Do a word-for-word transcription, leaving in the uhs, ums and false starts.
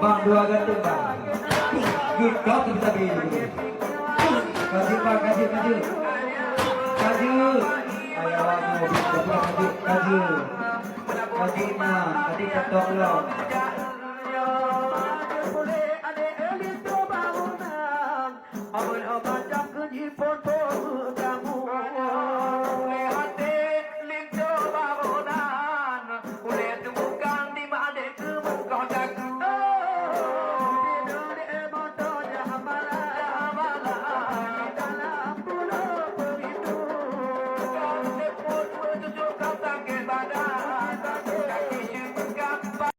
Bang, dua ganteng, Bang. Good, kau tu bisa beli dulu. Kaju, Bang, kaju, kaju. Kaju. Ayah, awak mau beli kaju, kaju. Kaju, nah, tadi tak tolong.